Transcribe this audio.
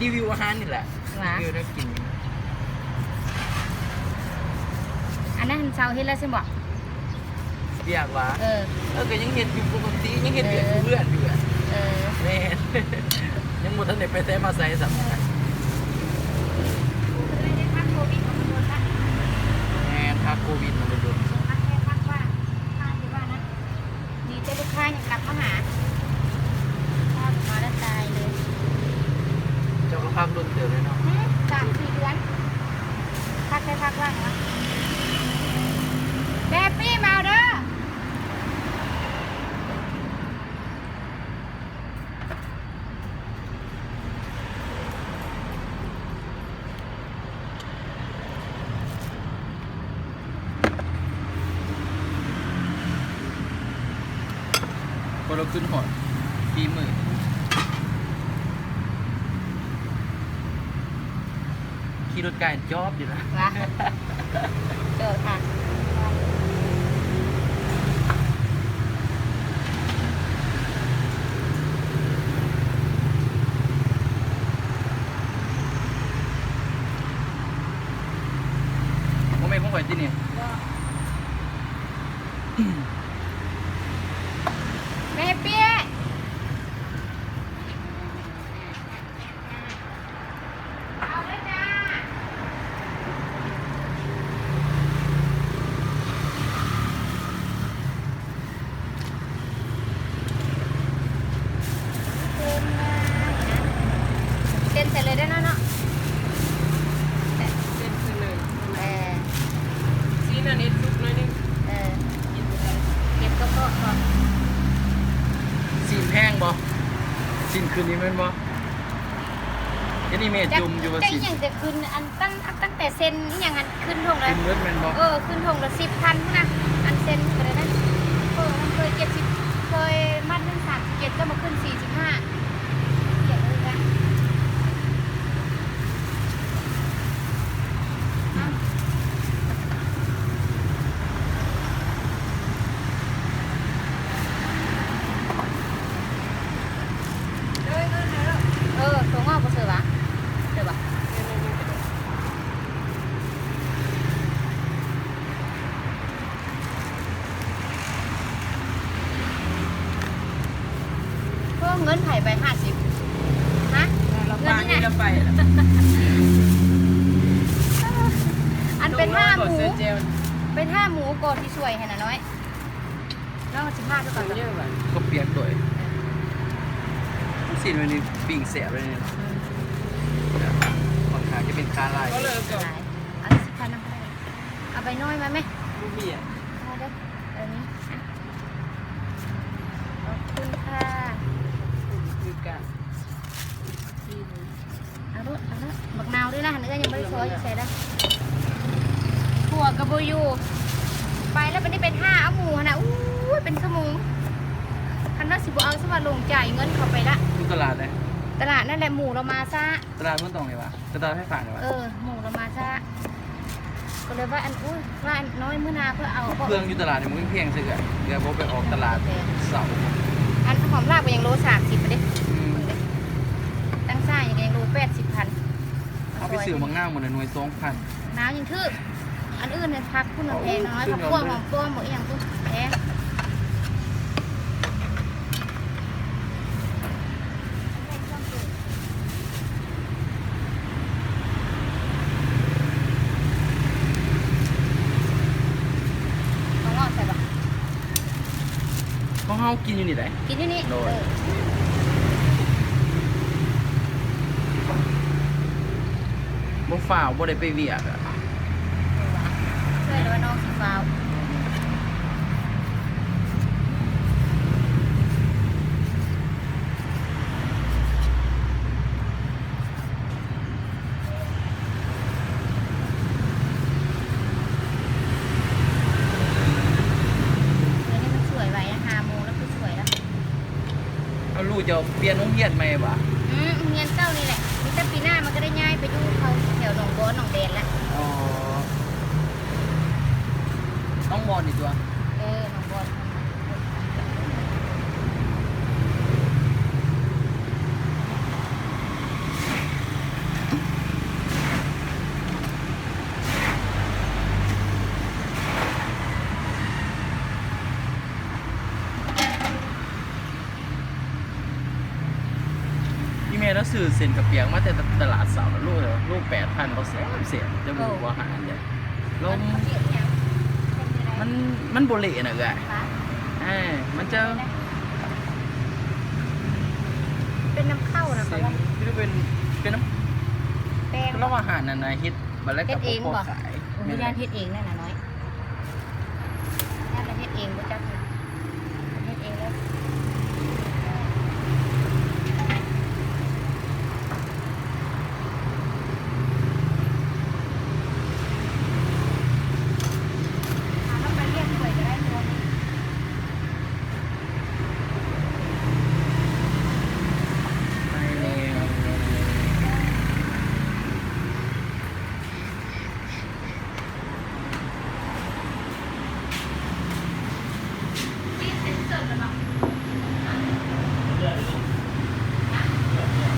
ຣີວິວອາຫານນີ້ແຫຼະ ຫວາ ຣີວິວແນວກິນ. ອັນນັ້ນເຊົາເຮັດແລ້ວຊັ້ນບໍ? ວຽກຫວາ? ເອີ ເອີ ກໍຍັງເຮັດຢູ່ປົກກະຕິ ຍັງເຮັດວຽກຢູ່ເຮືອນຢູ່. ເອີ ເອີ ແມ່ນ ຍັງບໍ່ທັນໄດ້ໄປໃສມາໃສຊ້ຳ. ເອີ ແມ່ນ ພັກໂຄວິດມາດົນໆ. ມີແຕ່ລູກຄ້າຍັງກັບມາຫາ ຖ້າບໍ່ມາແລ້ວຕາຍເລີຍ. ເຈົ້າກໍພັກດົນເຕີບແລ້ວເນາະ. ຫື ສາມສີ່ເດືອນ ພັກແຕ່ພັກວ່າງເນາະ. ແບບນີ້ມາເດີ. ພໍລາວຂຶ້ນຮອດ ຝີມື ຂີ່ລົດກາຍຈອບຢູ່ນະ ຫວາ ໂດດຄ່ະ. ບໍ່ແມ່ນຂອງຂ້ອຍຕິນີ້? ບໍ່ ແມ່ເປ້ຍ. ເອົາເດີຈ້າ. ເສັ້ນໃສ່ເລີຍໄດ້ເນາະ ເນາະ ເສັ້ນໃສ່ເລີຍ. ເອີ ຊີ້ນອັນນີ້ສຸກໜ້ອຍໜຶ່ງ. ເອີ ກິນບໍ່ໄດ້ ເກັບກະເພາະເນາະ. ຊີ້ນແພງບໍ່? ຊີ້ນຂຶ້ນນີ້ແມ່ນບໍ່? ອັນນີ້ແມ່ຈົ່ມຢູ່ວ່າຊີ້ນ ແຕ່ອີ່ຫຍັງແຕ່ຂຶ້ນ ອັນ ຕັ້ງ ຕັ້ງແຕ່ເຊັນອີ່ຫຍັງຫັ້ນ ຂຶ້ນຖົງລະ ຂຶ້ນເບິດແມ່ນບໍ່? ເອີ ຂຶ້ນຖົງລະສິບພັນພຸ້ນນະ ອັນເຊັນກໍໄດ້ນະ. ເອີ ມັນເຄີຍເຈັດສິບ ເຄີຍມັດໜຶ່ງສາມສິບເຈັດ ກໍມາຂຶ້ນສີ່ສິບຫ້າ ຂຽນເລີຍນະ. ເອີ ຖົງອອກບໍ່ເຊີຫວາ? ເຊີຫວາ? ໂອ້ ເງິນໃຜໄປຫ້າສິບ? ຮະ? ເງິນນີ້ນະ? ອັນເປັນຫ້າໝູ ເປັນຫ້າໝູກໍຊິຊ່ວຍໃຫ້ນະນ້ອຍ. ລອງສິບຫ້າດູກ່ອນ. ເຂົ້າປຽກດ້ວຍ. ຊີ້ນມື້ນີ້ປີ້ງແຊບເລີຍນີ້. ອືມ ຂ້ອນຂ້າງຈະເປັນຂາຫຼາຍ. ເອົາເລີຍ ເອົາສິບພັນນຳ. ເອົາໃບນ້ອຍມາແມ? ບໍ່ມີອະ. ເອົາເດີ ອັນນີ້. ຂອບຄຸນຄ່ະ. ຄືກັນ. ເອົາໂລດ ເອົາໂລດ. ບັກນາວດ້ວຍນະ ຫັ້ນເອື້ອຍຍັງບໍ່ໄດ້ຊອຍຢູ່ໃສລະ. ຜົວກໍບໍ່ຢູ່ ໄປແລ້ວ. ບັດນີ້ໄປຖ້າເອົາໝູຫັ້ນນະ ອູ້ຍ ເປັນຊົ່ວໂມງ. ຄັນວ່າຊິບໍ່ເອົາ ສະວ່າລົງຈ່າຍເງິນເຂົາໄປລະ. ຢູ່ຕະຫຼາດໃດ? ຕະຫຼາດນັ້ນແຫຼະ. ໝູລາວມາຊ້າ. ຕະຫຼາດເມືອງຕອງນີ້ຫວາ? ຕະຫຼາດໄຟຟ້ານີ້ຫວາ? ເອີ ໝູລາວມາຊ້າ. ກໍເລີຍວ່າ ອັນ ອຸ້ຍ ວ່າ ອັນ ນ້ອຍ ມື້ໜ້າເພິ່ນເອົາ ເຄື່ອງຢູ່ຕະຫຼາດນີ້ມັນແພງຊະເອື້ອຍ ເອື້ອຍບໍ່ໄປອອກຕະຫຼາດເຊົ້າ. ອັນຫອມລາບກໍຍັງໂລສາມສິບເດ້. ອືມ ເບິ່ງເດ້ ຕັ້ງຊ້າຍັງໂລແປດສິບພັນ. ເຮົາໄປຊື້ໝາກນາວມື້ນັ້ນໜ່ວຍສອງພັນ. ໝາກນາວຍັງຖືກ ອັນອື່ນຫັ້ນຜັກພຸ້ນມັນແພງເນາະ. ຜັກບວບ ຫອມປ້ອມ ບໍ່ອີ່ຫຍັງພຸ້ນແພງ. ຂອງເຮົາໃສ່ບໍ່? ຂອງເຮົາກິນຢູ່ນີ້ໄດ໋. ກິນຢູ່ນີ້. ໂດຍ. ເອີ ບໍ່ຟ້າວ ບໍ່ໄດ້ໄປວຽກອະ. ເອີ ວ່ານ້ອງຊິຟ້າວ. ດຽວນີ້ມັນສວຍໄວນະ ຫ້າໂມງແລ້ວຄືສວຍລະ. ເອົາ ລູກເຈົ້າປ່ຽນໂຮງຮຽນໃໝ່ຫວາ? ອືມ ໂຮງຮຽນເກົ່ານີ້ແຫຼະ. ມີແຕ່ປີໜ້າມັນກໍໄດ້ຍ້າຍໄປຢູ່ເຂົາແຖວໜອງບອນ ໜອງແດນລະ. ອໍ ໜອງບອນນີ້ຕົວະ? ເອີ ໜອງບອນ. ດຽວນີ້ ລາວຊື້ເສັ້ນກະປຽກມາແຕ່ຕະຫຼາດເຊົ້າ ໂລ ໂລແປດພັນ ບໍ່ແຊບໆ ຈະບໍ່ຮູ້ວ່າຮ້ານໃດ. ລາວ ມັນ ມັນບໍ່ເລະນະເອື້ອຍ. ເອີ ມັນຈະ ເປັນນຳເຂົ້ານະ ເສັ້ນ ຄືເປັນ ເປັນນຳ ແປ້ງ ລາວວ່າຮ້ານນັ້ນນະເຮັດ ບັດແລ້ວກະບໍ່ພໍຂາຍ. ໂອ້ ແມ່ນ ຢ້ານເຮັດເອງນັ້ນນະນ້ອຍ ຢ້ານເຮັດເອງບໍ່ຈັກ.